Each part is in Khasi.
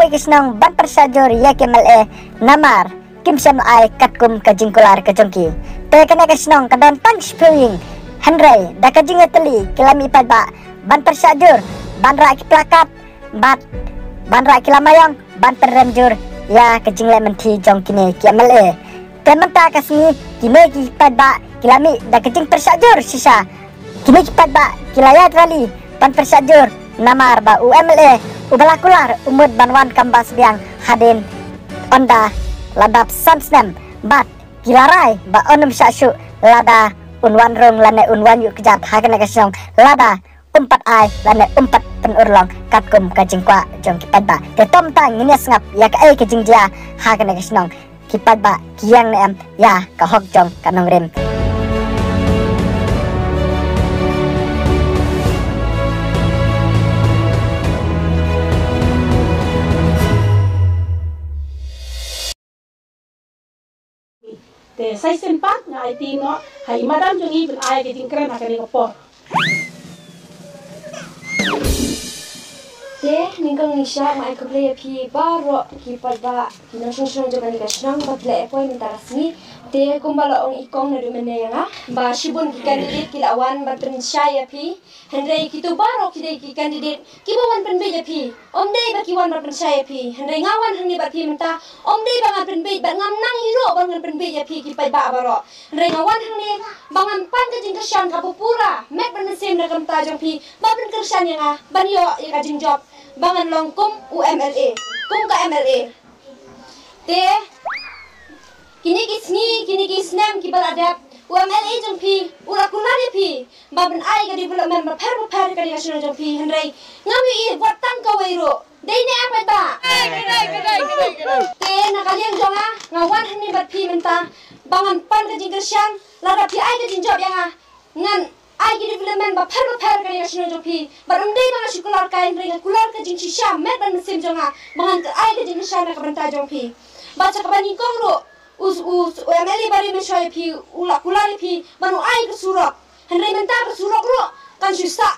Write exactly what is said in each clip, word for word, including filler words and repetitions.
ka shnong ban pyrshah jur ïa ki M L A namar kim shym ai katkum ka jingkular ka jong ki. Te kane ka shnong ka don tang shiphew ïing, hynrei da ka jingïatylli ki la mih paidbah ban pyrshah jur, ban rah ki plakat, bad ban rah ki lama ïong ban pynrem jur ïa ka jingleh mynthi jong kine ki M L A. Te mynta ka sngi kine ki paidbah ki la mih da ka jingpyrshah jur shisha. Kine ki paidbah ki la ïaid rally ban pyrshah jur namar ba u M L A uba la kular u mut ban wan kam bah sbiang hadien ynda la dap san snem, bad ki la rai ba un ym shah shuh lada un wan rung lane un wan ïuh kjat ha kane ka shnong lada um pat ai lane um pat pynurlong katkum ka jingkwah jong ki paidbah. Te to mynta ngin ïa sngap ïa kaei ka jingjia ha kane ka shnong, ki paidbah ki ïeng ne em ïa ka hok jong ka nongrim. Te sa shisien pat nga aiti noh ha i madam jong i ban ai ka jingkren ha kane ka por. Te nyngkong nyngshah nga ai khublei ïa phi baroh ki paidbah ki nongshong shnong jong kane ka shnong ba phi la ïa poi mynta ka sngi. Te kumba la ong i kong naduh mynne ïa nga ba shibun ki candidate ki la wan ban pynshai ïa phi. Hynrei kito baroh ki dei ki candidate kiba wan pynbeit ïa phi. Ym dei ba ki wan ban pynshai ïa phi. Hynrei nga wan hangne bad phi mynta. Ym dei ba ngan pynbeit bad ngam nang hi ruh ba ngan pynbeit ïa phi ki paidbah baroh. Hynrei nga wan hangne ba ngan pan ka jingkyrshan kaba pura met bad mynsiem na ka bynta jong phi ba pynkyrshan ïa nga ban ïoh ïa ka jingjop ba ngan long kum u M L A, kum ka M L A. Te kine ki sngi, kine ki snem kiba la dep, u M L A jong phi u la kular ïa phi ba ban ai ka development bapher bapher ha kane ka shnong jong phi, hynrei ngam ïohi vote tang kawei ruh. Dei ne em paidbah? Te na ka liang jong nga, nga wan hangne bad phi mynta ba ngan pan ka jingkyrshan, lada phi ai ka jingjop ïa nga, ngan ai ki development bapher bapher ha kane ka shnong jong phi. Bad ym dei ba nga shu kular kai, hynrei nga kular ka jingshisha met bad mynsiem jong nga ba ngan ai ka jingkyrshan na ka bynta jong phi. Bad sa kaba nyngkong ruh, u, u, u M L A ba dei mynshuwa ïa phi u la kular ïa phi ban u ai ka surok. Hynrei mynta ka surok ruh kan shu sah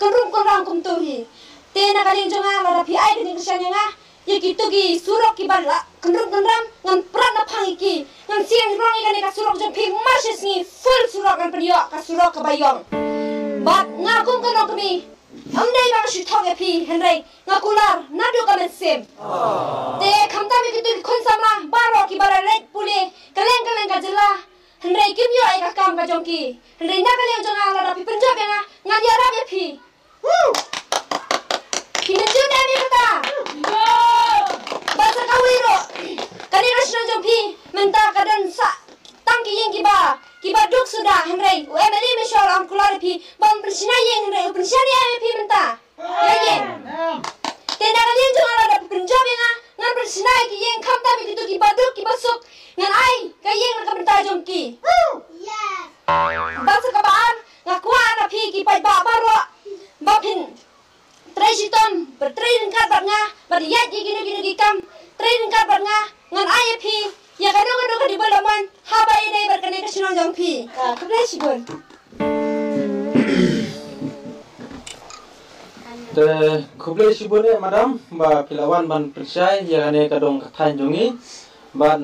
kynrum kynram kumto hi. Te na ka liang jong nga, lada phi ai ka jingkyrshan ïa nga, ïa kito ki surok kiba la kynrum kynram ngan prat na phang ïa ki. Ngan seng rong ïa kane ka surok jong phi mar shi sngi, full surok ngan pynïoh, ka surok kaba ïong. Bad nga kum ka nongkmie, ym dei ba nga shu thok ïa phi, hynrei nga kular naduh ka mynsiem. Te khamtam ïa kito ki khun samla baroh kiba la leit pule kylleng kylleng ka jylla, hynrei kim ïoh ïa ka kam ka jong ki. Hynrei na ka liang jong nga, lada phi pynjop ïa nga, ngan ïarap ïa phi. Phi mynjur ne em ïa kata? Bad sa kawei ruh, kane ka shnong jong phi mynta ka don sa tang ki ïing kiba, kiba duk suda, hynrei u M L A mynshuwa u la ong kular ïa phi ba un pynshna ïing, hynrei u pynshna ïa phi mynta. Ka ïing. Te na ka liang jong nga, lada phi pynjop ïa nga, ngan pynshna ïa ki ïing, khamtam ïa kito kiba duk kiba suk, ngan ai ka ïing na ka bynta jong ki. Bad sa kaba ar, nga kwah na phi ki paidbah baroh ba phin trei shitom, ba trei ryngkat bad nga, bad ïaid ïa kino kino ki kam, trei ryngkat bad nga, ngan ai ïa phi ïa kano kano ka development haba ïadei bad kane ka shnong jong phi. Ah, khublei shibun. Te khublei shibun eh madam ba phi la wan ban pynshai ïa kane ka dong ka thaiñ jong ngi. Bad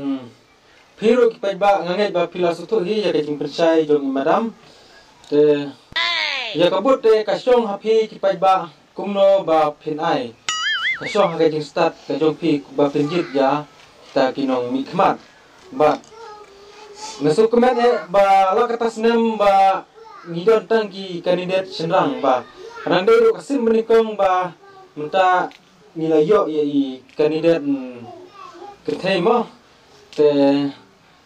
phi ruh ki paidbah, nga ngeit ba phi la sngewthuh hi ïa ka jingpynshai jong i madam. Te ïa ka vote te ka shong ha phi ki paidbah kumno ba phin ai. Ka shong ha ka jingstad ka jong phi ba phin jied ïa kita ki nongmihkhmat. Bad nga sngewkmen eh ba la kata snem ba ngi don tang ki candidate shynrang, ba ka dang dei ruh ka sien banyngkong ba mynta ngi la ïoh ïa i candidate, mm, kynthei mo. Te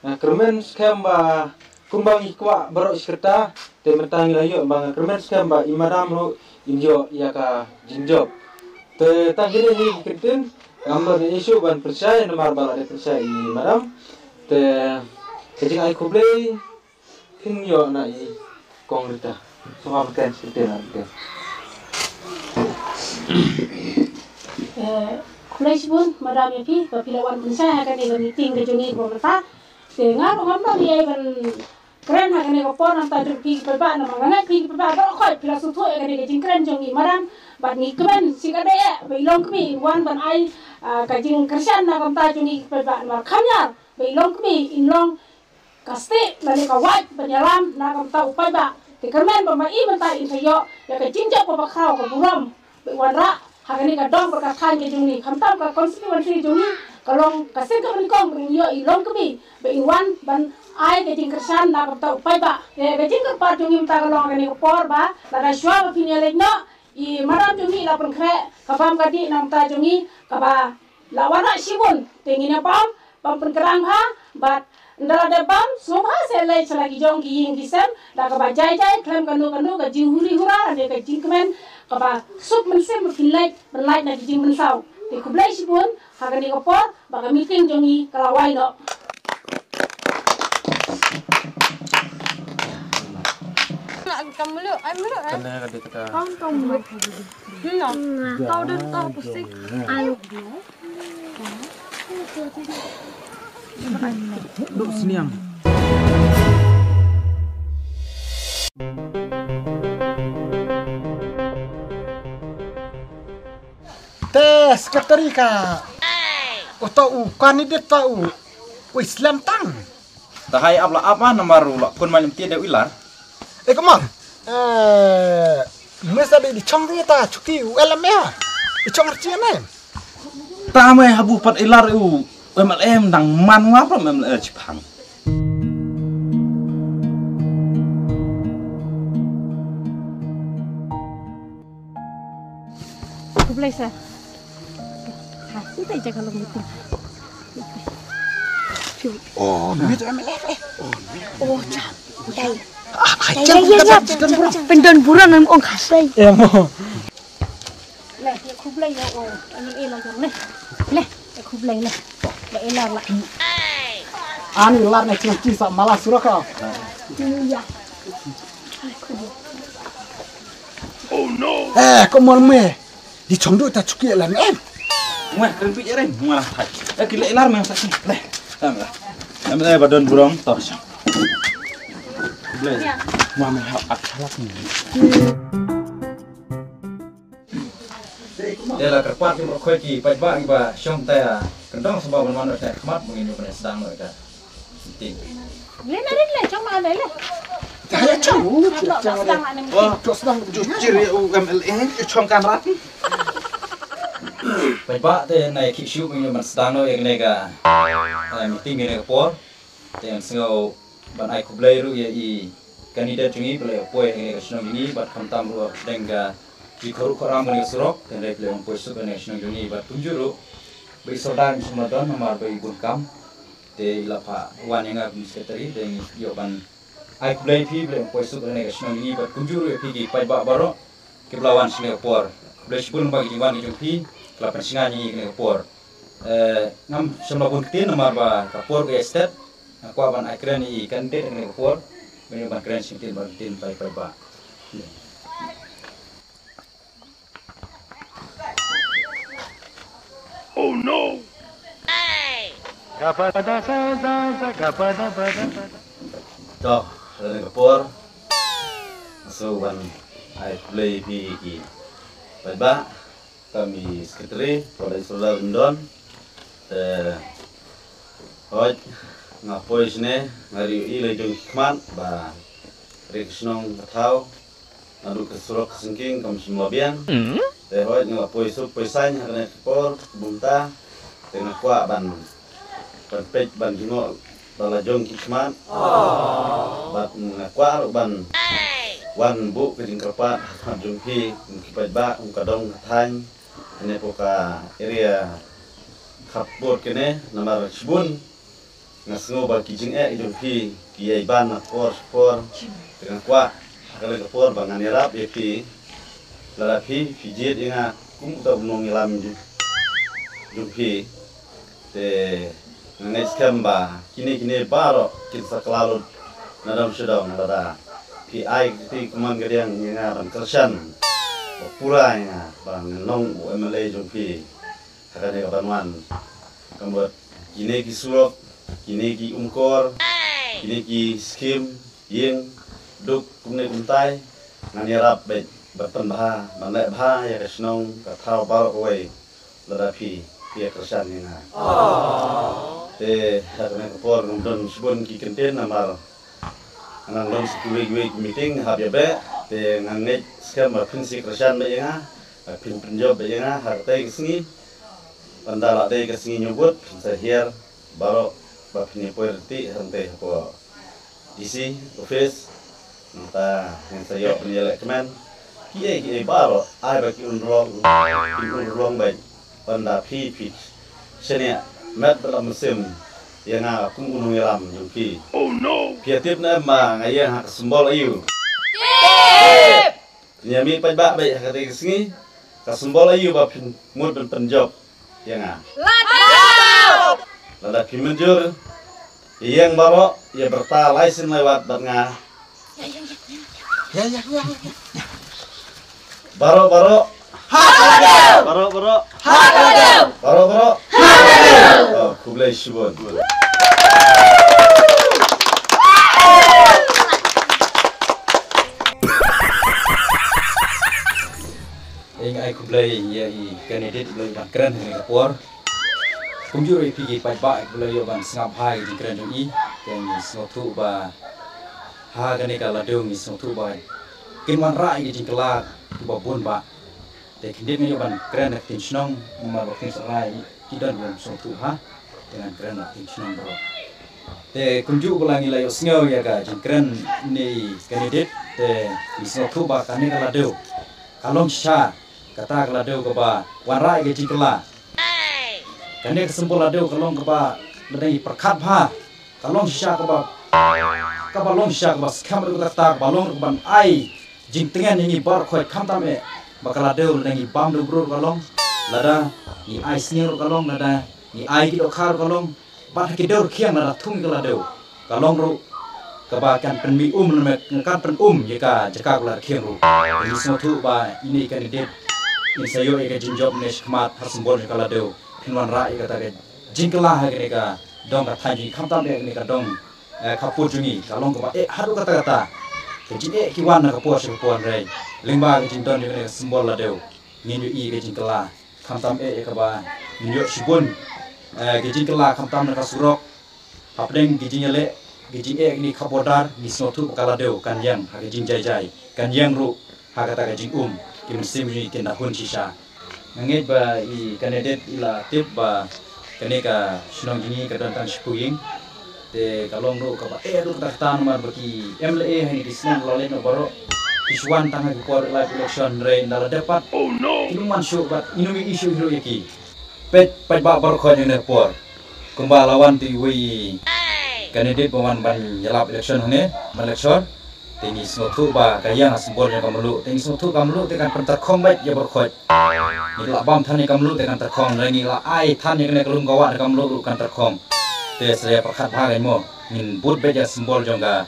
nga kyrmen skhem ba kumba ngi kwah baroh shi katta, te mynta ngi la ïoh, ba nga kyrmen skhem ba i madam ruh in ïoh ïa ka jingjop. Te tang kine hi ki kyntien, ngam don issue ban pynshai namar ba la dep pynshai i madam. Te ka jingai khublei phin ïoh na i Kong Rita. Sngewbha kren shi kyntien, Rita. Eh, khublei shibun madam ïa phi ba phi la wan pynshai ha kane ka meeting ka jong ngi kaba mynta. Te nga ruh ngam don ei ban kren ha kane ka por, nangta jong phi ki paidbah, namar nga ngeit phi ki paidbah baroh khoit phi la sngewthuh ïa kane ka jingkren jong i madam, bad ngi kmen shikatdei eh ba i longkmie in wan ban ai, ah, ka jingkyrshan na ka bynta jong ngi ki paidbah, namar kham ïar ba i longkmie in long ka stieh lane ka wait ban ïalam na ka bynta u paidbah. Te kyrmen ba ma i mynta in sa ïoh ïa ka jingjop kaba khraw, ka burom ba i wanrah ha kane ka dong bad ka thaiñ ka jong ngi, khamtam ka constituency jong ngi ka long ka seng kaba nyngkong ba ngi ïoh i longkmie ba i wan ban ai ka jingkyrshan na ka bynta u paidbah. Te ka jingkyrpad jong ngi mynta ka long ha kane ka por ba lada shuwa ba phin ïaleit noh, i madam jong ngi la pynkhreh ka bam ka dih na ka bynta jong ngi kaba la wanrah shibun. Te ngin ïa bam, bam pynkhreh bha, bad ynda la dep bam, sngewbha sa leit sha la ki jong ki ïing ki sem da kaba jai jai, khlem kano kano ka jinghuri hura lane ka jingkmen kaba suk mynsiem ba phin leit ban lait na ki jingmynsaw. Te khublei shibun ha kane ka por, ba ka meeting jong ngi ka la wai noh. Kam mluh, ai mluh, eh. Kane ka dei kata. Kam, kam mluh. Mluh. Kau dah kau pusing. Ayo. Duk sniang. Te secretary ka. Uto u candidate to u. U Islam tang. Te hai ap la ap ah, namar u la pun malim ti de u Ilar. Eh, kumar. Eh, mesa de di chong de ta chuki u L M A. Di chong archi ne. Ta me habu pat Ilar u M L A dang man nga pram M L A chipang. Khublei sir. Ha, sita ija kalau meeting. Oh, meet M L A. Oh, jap. Dai. Ah, dai, jap, dai, jap, jap, jap, jap. Pendon buron nam ong khasai. Ya mo. Le, ya khublei ya o. Anu ila jong le. Le, ya khublei le. Ba ila la. Ani lar ne chang chi sa mala suraka. Ya. Ai, khublei. Eh, ko mol me. Di chong du ta chuki la ne em. Mwa, kren pi jeren, mwa la thai. Eh, ki le lar me sa ki. Le. Tam la. Tam le ba don burong to. Le. Mwa me ha ak halak ni. Te la kyrpad ki brok khoi ki paidbah kiba shong ta ïa kyndong sngewbha ban wan noh sha khmat ba ngin ïoh ban sdang noh ïa ka meeting. Le na rin le chong ma le le. Ta ïa chong u chong le. Wah, to sdang ju jir ïa u M L A ju chong kan rat. Paidbah te na ïa ki shu ba ngin ïoh ban sdang noh ïa kane ka, eh, meeting kane ka por. Te ngan sngew ban ai khublei ruh ïa i candidate jong ngi ba la ïa poi ha kane ka shnong jong ngi bad khamtam ruh hapdeng ka jingkhuruh khuram kane ka surok, te hynrei ba la ïa poi suk ha kane ka shnong jong ngi bad kumjuh ruh ba i Sordar Mr. Madon namar ba i bun kam te i la phah wan ïa nga kum secretary, te ngi ïoh ban ai khublei ïa phi ba la ïa poi suk ha kane ka shnong jong ngi bad kumjuh ruh ïa phi ki paidbah baroh. Ki ba la wan sha kane ka por. Khublei shibun ba ki jingwan ki jong phi ki la pynsngew ïa ngi kane ka por. Eh, ngam shym la bun ktien namar ba ka por ka ïa stet. Nga kwah ban ai kren ïa i candidate kane ka por. Ban ïa ban kren sha ktien ba ktien tai pai ba. Oh no. Ka pa da sa da sa ka pa da pa da pa da. To, ha kane ka por. Nga shu ban ai khublei ïa phi ki paidbah, tam i secretary, Brother Israel Rindon. Te hooid nga poi shane, nga ri ïohi la jong ki khmat ba ri ka shnong ka thaw, naduh ka surok ka syngking kam shym la biang. Te hooid nga la poi suk poi saiñ ha kane ka por, bun ta. Te nga kwah ban, ban peit ban jngoh ba la jong ki khmat. Bad nga kwah ruh ban wan buh ka jingkyrpad ha khmat jong phi kum ki paidbah, kum ka dong ka thaiñ, hane poh ka area Khappud kane, namar shibun nga sngew ba ki jingeh jong phi ki ïai ban na por sha por. Te nga kwah ha kane ka por ba ngan ïarap ïa phi, lada phi phi jied ïa nga kum uta u nongïalam jong, jong phi. Te nga ngeit skhem ba kine kine baroh kin sa kylla lut na dong sha dong lada phi ai kti kman ka diang ïa nga ban kyrshan ba pura ïa nga ba ngan long u M L A jong phi ha kane ka ban wan. Ka mut kine ki surok, kine ki umkor, kine ki skim, Ïing duk kumne kumtai, ngan ïarap bad ban pynbha, ban leh bha ïa ka shnong ka thaw baroh kawei, lada phi ïa kyrshan ïa nga. Te ha kane ka por ngam don shibun ki kyntien namar ngan don sa kiwei kiwei ki meeting hap ïa beh, te nga ngeit skhem ba phin sa kyrshan bad ïa nga, ba phin pynjop bad ïa nga ha katei ka sngi. Ynda la dei ka sngi Hynñiewbud phin sa hiar baroh ba phin ïa poi ryntih hangtei hapoh D C office. Nangta ngin sa ïoh ban ïaleh kmen kiei kiei baroh, ai ba ki un rong, ki un rong bad ynda phi phi shaniah met bad la mynsiem ïa nga kum u nongïalam jong phi. Phi ïa tip ne em ba nga ïeng ha ka symbol aïu? Ngi ïa mih paidbah bad ha katei ka sngi, ka symbol aïu ba phin mut ban pynjop ïa nga? Lada phi mynjur, ïeng baroh, ïa byrta lai sien lai wat bad nga. Baroh baroh. Baroh baroh. Baroh baroh. Oh, khublei shibun. Ïa nga ai khublei ïa i candidate ba la ïoh ban kren ha kane ka por. Kumjuh ïa phi ki paidbah ba la ïoh ban sngap bha ïa ka jingkren jong i. Te ngi sngewthuh ba ha kane ka Lado ngi sngewthuh ba kin wanrah ïa ka jingkylla kaba bun ba. Te khyndiat nga ïoh ban kren ha ka ktien shnong namar ba ka ktien shnong ki don ban sngewthuh ha. Te ngan kren ha ka ktien shnong baroh. Te kumjuh ba la ngi la ïohsngew ïa ka jingkren ne i candidate te ngi sngewthuh ba kane ka Lado ka long shisha kata ka Lado kaba wanrah ïa ka jingkylla. Kane ka symbol Lado ka long kaba lada ngi pyrkhat bha ka long shisha kaba, kaba long shisha kaba skhem ruh kata kata kaba long ruh ban ai jingtngen ïa ngi baroh khoit khamtam eh ba ka Lado lada ngi bam da u briew ruh ka long, lada ngi ai sniang ruh ka long, lada ngi ai ki dohkha ruh ka long. Bad ha ki dor khiang lada thung ka Lado ka long ruh kaba kan pynmih um ne kan pyn um ïa ka jaka ka la khiang ruh. Ngi sngewthuh ba ine i candidate in sa ïoh ïa ka jingjop ne shakhmat ha symbol jong ka Lado. Phin wanrah ïa kata ka jingkylla ha kane ka dong ka thaiñ jong ngi khamtam ïa kane ka dong, eh, khappud jong ngi ka long kaba eh haduh katta katta. Ka jingeh ki wan na ka por sha ka por hynrei lyngba ka jingdon ïa kane ka symbol Lado ngin ïohi ïa ka jingkylla. Khamtam eh ïa kaba ngin ïoh shibun, eh, ka jingkylla khamtam na ka surok. Hapdeng ka jingïaleh ka jingeh kine ka border ngi sngewthuh ba ka Lado kan ïeng ha ka jingjai jai, kan ïeng ruh ha kata ka jingum. Ki mynsiem jong ngi kin da hun shisha. Nga ngeit ba i candidate i la tip ba kane ka shnong jong ngi ka don tang shiphew ïing. Te ka long ruh kaba eh ruh kata kata namar ba ki M L A ha kine ki shnong la leit noh baroh. Ki shu wan tang ha ki por live election hynrei ynda la dep pat ki ym wan shuh bad ngin ym ïohi shuh ruh ïa ki. Peit paidbah baroh khoit ha kane ka por. Kumba la wan te iwei i candidate ba wan ban ïalap election hangne, ban lecture. Te ngi sngewthuh ba ka ïeng ha symbol jong ka mluh. Te ngi sngewthuh ka mluh te kan pyntarkhong beit ïa baroh khoit. Ngi la bam than ïa ka mluh te kan tarkhong, lada ngi la ai than ïa kane ka lum ka wah ka mluh ruh kan tarkhong. Te sa ïa pyrkhat bha kein mo. Ngin bud beit ïa symbol jong ka,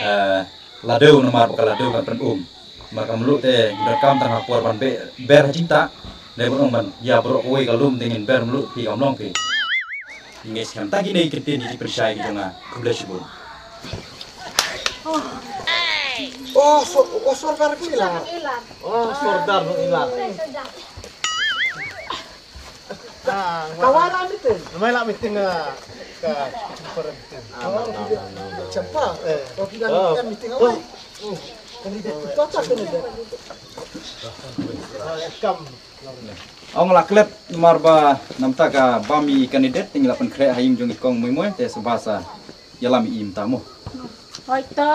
eh, Lado namar ba ka Lado kan pyn-um. Namar ka mluh te ngi donkam tang ha por ban be-, ber ha jingtah. Dei ban ong ban ïa baroh kawei ka lum te ngin ber mluh phi kam long phi. Ngi skhem ta kine ki ktien ki pynshai ki jong nga. Khublei shibun. Oh, so, oh, sordar ko ilar. Oh, sordar ko ilar. Ka wara meeting. Mai la meeting, ah, ka, ka meeting. Champa. Eh. Oh, kita meeting awal. Kan kita, kita tak kena dia. Kam. Ong la klet namar ba namta ka bam i candidate te ngi la pynkhreh ha ïing jong i kong Moimoi te sngewbha sa ïalam i im ta mo. Hoi to,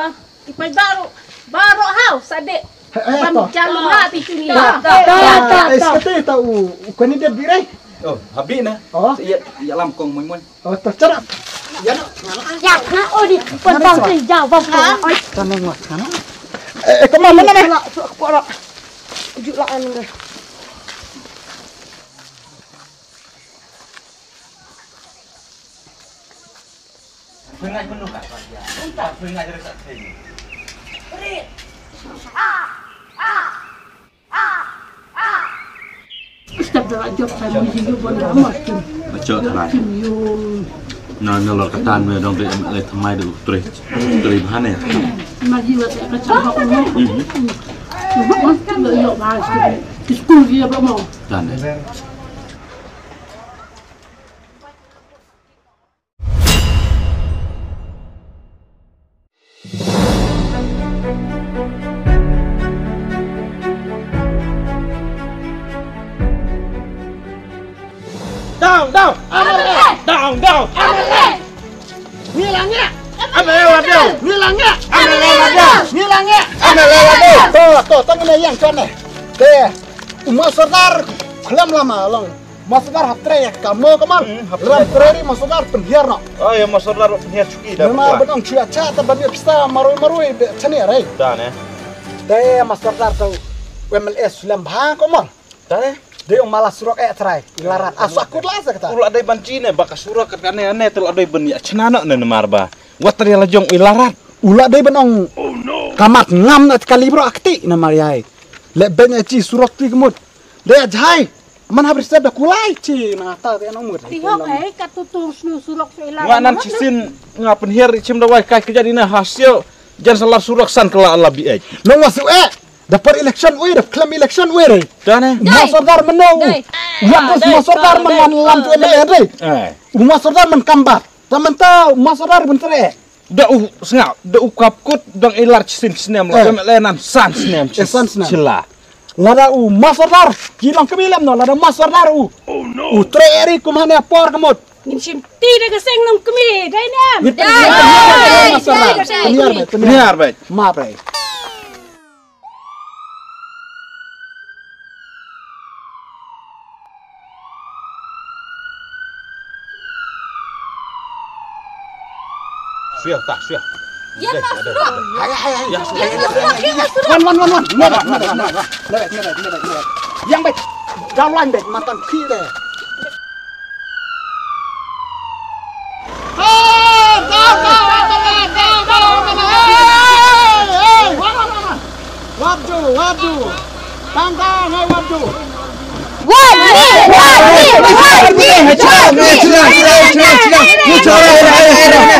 i paidbah ruh baroh haw sa dei. Ban jam ha ti tu ni. Ta ta ta. Eh, kata ta u, u candidate bi rai. Oh, habi na. Oh. Ïa, ïalam kong Moimoi. Oh, to cara. Ya na. Ya na, oh di pun bang tu jauh bang. Oi. Taneng wah kana. Eh, eh, kemana mana? Lah, tu aku pora. Ujuk lah anu deh. Ustaz dah jawab saya mesti you pun dah mesti. Baca try. Mesti you. Na na lor katan me dong de le thamai de u tre tre bha ne. Ma ji wa ka cha ha ko mo. Mhm. Mo mo ka yo ba. School ye ba mo. Tan de. Down, down, M L A! Down, down, M L A! Ngi la ngi! M L A wa down! Ngi la ngi! M L A wa down! Ngi la ngi! M L A wa down! To, to, to ngin ïa ïeng shane. Te, u Mah Sordar khlem lama long. Mah Sordar hap trei ïa ka mo ka man. Hmm, hap trei. Lem trei ri Mah Sordar pynhiar noh. Oh, ïa Mah Sordar pynhiar shuki da. Namar pynhiar. Ban ong shuwa cha ta ban ïa pisa marwei marwei be chani rei. Da ne. Te Mah Sordar to M L A slem bha ka man. Da ne. Dei ong mala surok eh trai. Ilarat. Asu akut la sa kata. U la dei ban ji ne ba ka surok ka ne ne te la dei ban ïa chna noh ne namar ba. Wat trai la jong ilarat. U la dei ban ong. Oh, no. Ka mat ngam na kali bro akti namar ïa. Le ben ïa ji surok ti kmut. Dei jai. Man hab riset da kulai chi na ta te nong mut. Ti hok eh ka tu tu snu surok su ila. Nga nan chi sin nga pynhiar chim da wai kai ka jadi na hasio jan salar surok san kala ala bi eh. Nong wasu eh. Da per election oi da klem election oi re. Da ne. Mah Sordar meno. Dei. Wa kus Mah Sordar man man lam tu M L A re. Eh. Mah Sordar man kambat. Ta man ta Mah Sordar bentere. Da u sngap, da u kap kut dang ilar chisin snem la. Eh. Dang le nan san snem. Eh, san snem. Chila. Lada u Mah Sordar, ki long kmie lem no, lada Mah Sordar u. Oh, no. U tre eri kum hane por kmut. Ngin shim ti da ka seng nong kmie, dei nem. Ngin dei, dei, dei, dei, dei, dei, dei. Pynhiar bet, pynhiar bet. Ma bet. Shuwa ta, shuwa. Ïa ka surok. Hai, hai, hai. Ïa ka surok, ïa ka surok. Wan, wan, wan, wan. Nada, nada, nada. Nada, nada, nada, nada. Yang baik. Jalan baik, matan kiri. Wadu, wadu. Tang tang hai wadu. Wadu, wadu, wadu.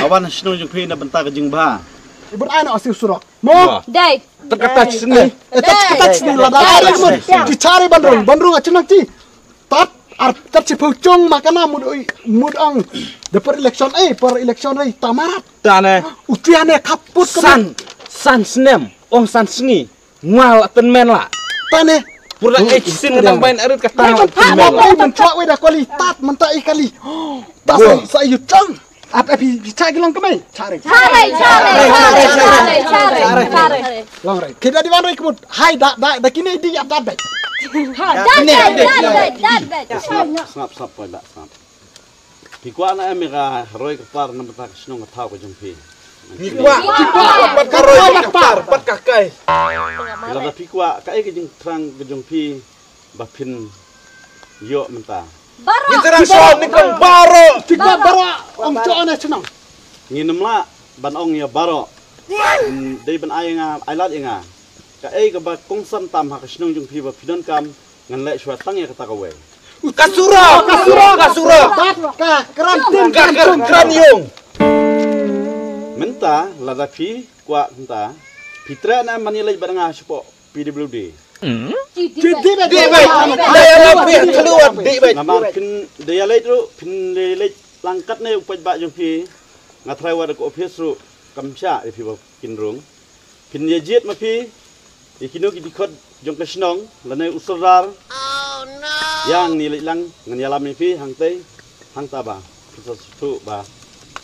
Awan shnong jong phi na bynta ka jingbha. Ibut ai na asi surok. Mo. Dai. Terketat sini. Eh, terketat sini lada ai lagi mo. Ki chari bandrung, bandrung achnang ti. Tat ar tat chi pau chong makana mud oi mud ang. De per election eh per election eh tamarat. Tane. Uti ane kaput ke san san snem ong san sngi. Ngal ten men la. Tane. Pura eh sin nang bain arit kata. Ai men chwa wei da kali tat menta eh kali. Tas sa yu chang. Ap ap pi cha ki long kemai. Chare. Chare, chare, chare, chare, chare. Long rai. Kita di wan rai kemut. Hai da da da kini di ap da bai. Ha, da da da da da. Sngap sngap poi ba sngap. Phi kwah na em ka roi ka par na mata ka shnong ka thaw ka jong phi. Ngi kwah. Ngi kwah. Pat ka roi ka par pat ka kai. Lada phi kwah ka ei ka jingthrang ka jong phi. Ba phin ïoh mynta. Baroh. Ngi tyrang shuwa ni kong baroh. Tik ba baroh. Ong cho ana chnong. Ngi nym lah ban ong ïa baroh. Dei ban ai nga ai lad ïa nga. Ka ei kaba kongsan tam ha ka shnong jong phi ba phi donkam ngan leh shuwa tang ïa kata kawei. Ka surok, ka surok, ka surok. Ka kran tin ka kran yung. Mynta lada phi kwah mynta phi treh na man ïa leit bad nga shapoh P W D. Dih beit. Dih beit. Dih beit. Dih beit. Namar phin dei ïa leit ruh phin dei leit lang katne u paidbah jong phi. Nga tharai wat ka office ruh kam shah ïa phi ba kin rung. Phin ïa jied ma phi ïa kino ki dkhot jong ka shnong lane u sordar. Ïa ngi leit lang ngan ïalam ïa phi hangtei hangta ba phin sa sngewthuh ba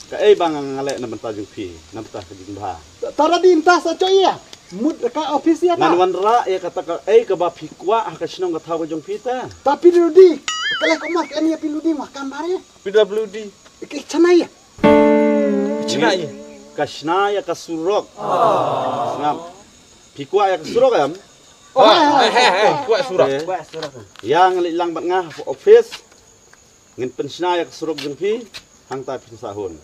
kaei ba nga nga leh na bynta jong phi na bynta ka jingbha. Tara di mynta sa cho ïa. Mut ka office ïa ta. Ngan wanrah ïa kata kaei kaba phi kwah ha ka shnong ka thaw ka jong phi ta. Ta P W D. Ka leh kumno ka em ïa P W D ma kam bare. P W D. Ka shna ïa. Ka shna ïa. Ka shna ïa ka surok. Sngap. Phi kwah ïa ka surok em? Oh, hei, hei, hei, kwah surok. Eh. Kwah surok. Ïa ngan leit lang bad nga ha office. Ngin pynshna ïa ka surok jong phi hangta phin sa hun.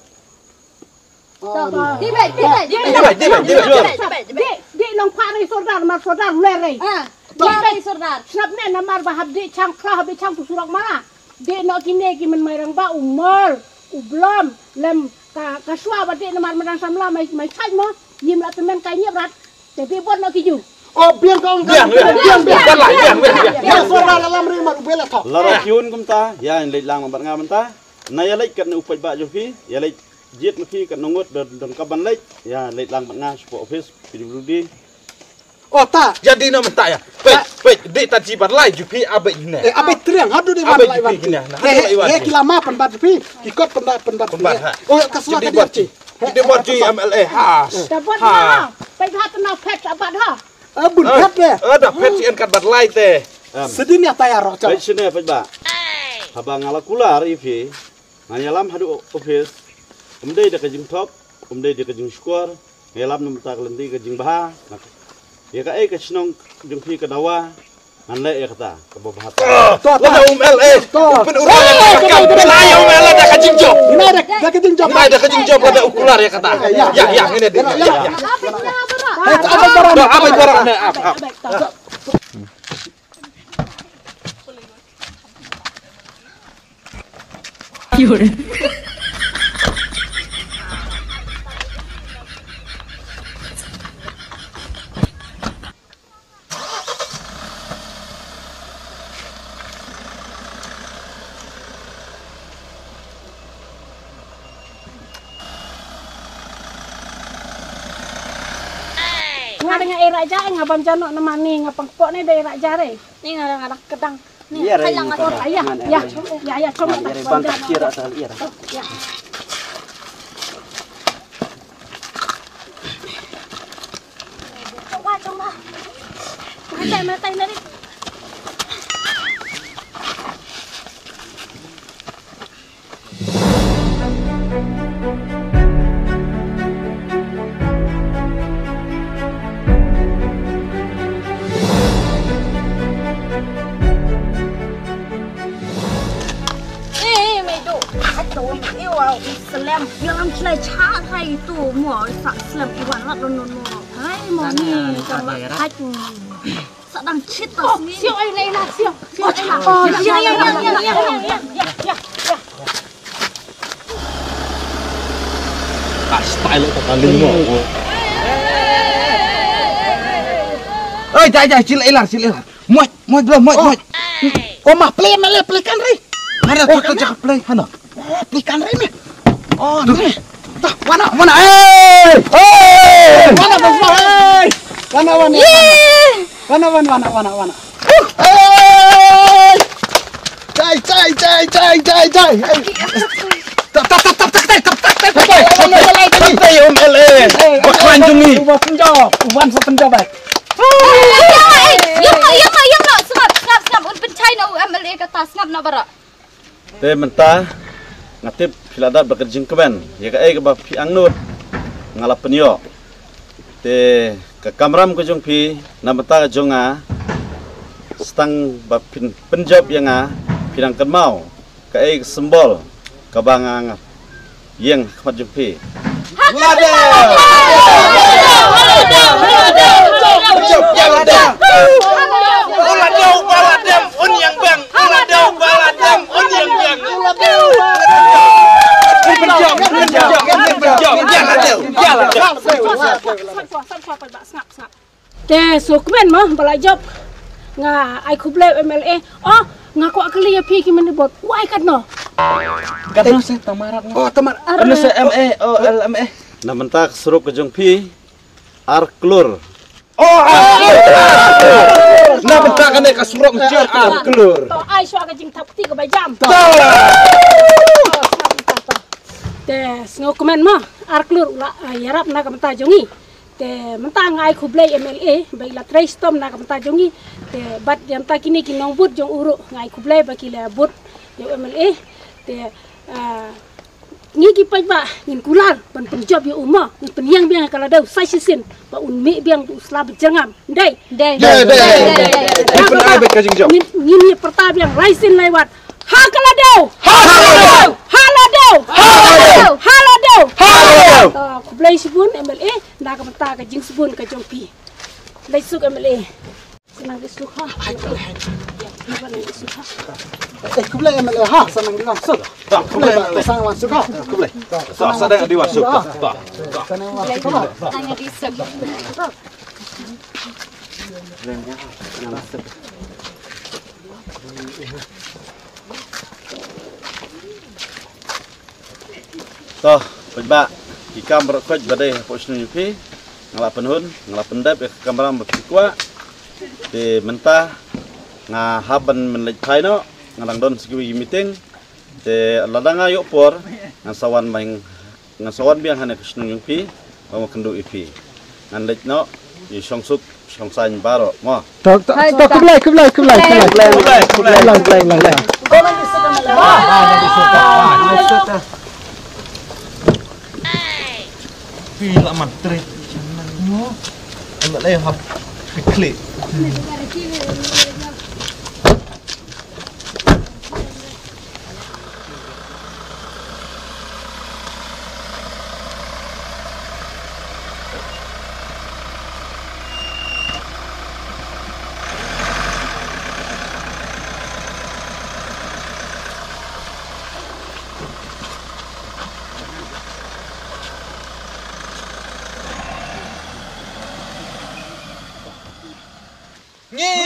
Dih beit, dih beit, dih beit. Dih beit, dih beit, dih beit. Dih beit, dih beit. Dih, dih long pha rei sordar, mar sordar ler rei. Ah, dih beit sordar. Snap ne namar ba hap dih chang khla hap dih chang tu surok mara. Dih noh kine ki men mai rang ba umar. U Blom lem ka, ka shuwa ba dei namar madan samla mai, mai chai mo. Ngim lah pynmen kai ngiap rat. Te bi bot no ki ju. Oh, biang kong, biang, biang, biang, biang. Biang, biang, biang, biang. Biang, suara dalam ri mar u bela thok. Lada kiun kumta, ïa leit lang bad nga mynta. Na ïa leit kat ne u paidbah jong phi, ïa leit jied ma phi kat nongot don, don ka ban leit. Ïa leit lang bad nga sha office P W D. Oh, ta. Jadi no mynta ïa. Wait, wait, dei ta ji bat lai ju phi abai ne. Eh, abai triang, hadu dei abai ban lai ju phi ban. Kine, na, hadu lai ban. He, he, kila ma pan bat ju phi. Ki kot pan bat, pan bat. Pan bat, ha. Oh, ka swa ka dia ji. Ki dia bat ji M L A, ha. Da bat ha. Pai ha tena pet abat ha. Eh, bun pet ne. Eh, da pet si en kat bat lai te. Sedin ïa ta ïa roh. Pet sine pet ba. Haba nga la kular ïa phi. Nga ïalam haduh office, um dei da ka jingthok, um dei da ka jingshukor, nga ïalam na bynta ka lynti ka jingbha, na ka, ïa kaei ka shnong jong phi ka dawa, ngan leh ïa kata, kaba bha. To, to, lada um L A, to. Pyn urang ka kam, pyn ai um L A da ka jingjop. Ngin ai da, da ka jingjop. Ngin ai da ka jingjop, lada u kular ïa kata. Ïa, ïa, ngin ai da, ïa, ïa. Hei, ta abai barang. To, abai barang ne, ap, ap. Nga dang nga ïa raja, nga bam jano na mani, nga pang pok ne da ïa raja re. Ni nga dang nga dang kedang. Ni, ïa, hai lang ïa, ïa, ïa, ïa, chom, ïa, ïa, bang ka kira asal ïa. Ïa. Chom ba, chom ba. Matai, matai, lari. Eh, eh, mei tu. Ato, eh, wow, slem. Yang am chlai cha hai tu, mo, sa slem, iwan rat no, no, no. Hai, mo ni, hai. Sa dang chit ta sini. Siang ai lai la siang. Siang ai la. Oh, siang, siang, siang. Ah, style ta kali mo. Oi, jai, jai, chill ilar, chill ilar. Moj, moj bro, moj, moj. Oh, ma play, ma play kan ri. Mana tu tu jak play, hana. Play kan ri me. Oh, ni. Dah, mana, mana, eh. Eh, mana, mana, eh. Mana, mana. Wana, wana, wana, wana, wana. Hey! Chai, chai, chai, chai, chai, chai. Hey. Tap, tap, tap, tap, tap, tap, tap, tap. Hey, hey, hey, hey, hey. Hey, M L A. Hey, hey, hey, hey. Ba klan jong ngi. Uba penjawab, uban sa penjawab. Hey, hey, hey, hey. Yang no, yang no, yang no. Sngap, sngap, sngap. Un pynchai na u M L A kata, sngap na baroh. Te mynta nga tip phi la dap da ka jingkmen ïa kaei kaba phi angnud nga la pynïoh. Te ka kamram ka jong phi na bynta ka jong nga, sa tang ba phin pynjop ïa nga, phi dang kynmaw kaei ka symbol kaba nga, nga ïeng ha khmat jong phi. Lada! Lada! Te sngewkmen mo ba la jop. Nga ai khublei M L A. Oh, nga kwah kylli ïa phi ki mane bot. Wai katno? Katno se tamar. Oh, tamar. Katno se M A, oh, L M A. Na mynta ka surok ka jong phi ar klur. Oh, ar klur. Na mynta kane ka surok ka jong ar klur. To ai shuwa ka jingthap kti kaba jam. To. Te sngewkmen mo ar klur u la, ah, ïarap na ka mynta jong ngi. Te mynta nga ai khublei M L A ba i la trei shitom na ka bynta jong ngi. Te bad ïa mynta kine ki nongbud jong u ruh nga ai khublei ba ki la bud ïa u M L A. Te, ah, ngi ki paidbah ngin kular ban pynjop ïa u mo, ngin pynïeng biang ïa ka la dei sa shisien ba un mih biang u sla ba jyrngam. Dei. Dei. Dei, dei. Dei, dei. Ngin pynai bad ka jingjop. Ngin, ngin ïa pyrta biang lai sien lai wat. Ha ka la dei. Ha ka la dei. Ha la dei. Ha la dei. Ha la dei. Ha la dei. Ah, khublei shibun M L A. Na ka bynta ka jingsbun ka jong phi. Leit suk M L A. Khnang ki suk ha. Hai, hai. Eh, khublei M L A ha, sa nang wan suk. Khublei, sa nang wan suk ha. Khublei. Sa, sa nang wan suk. Sa nang wan suk ha. To, paidbah, ki kam baroh khoit ba dei hapoh shnong jong phi, nga la pynhun, nga la pyndep ïa ka kamram ba phi kwah. Te mynta nga hap ban leit phai noh, nga dang don sa kiwei ki meeting. Te lada nga ïoh por, ngan sa wan biang, ngan sa wan biang hangne ha ka shnong jong phi, ba ma kynduh ïa phi. Ngan leit noh, ïa shong suk shong saiñ baroh mo. To, to, to, khublei, khublei, khublei, khublei. Khublei, khublei, khublei. Phi la mat tret. Mo. Ala lei hap piklik. Ngi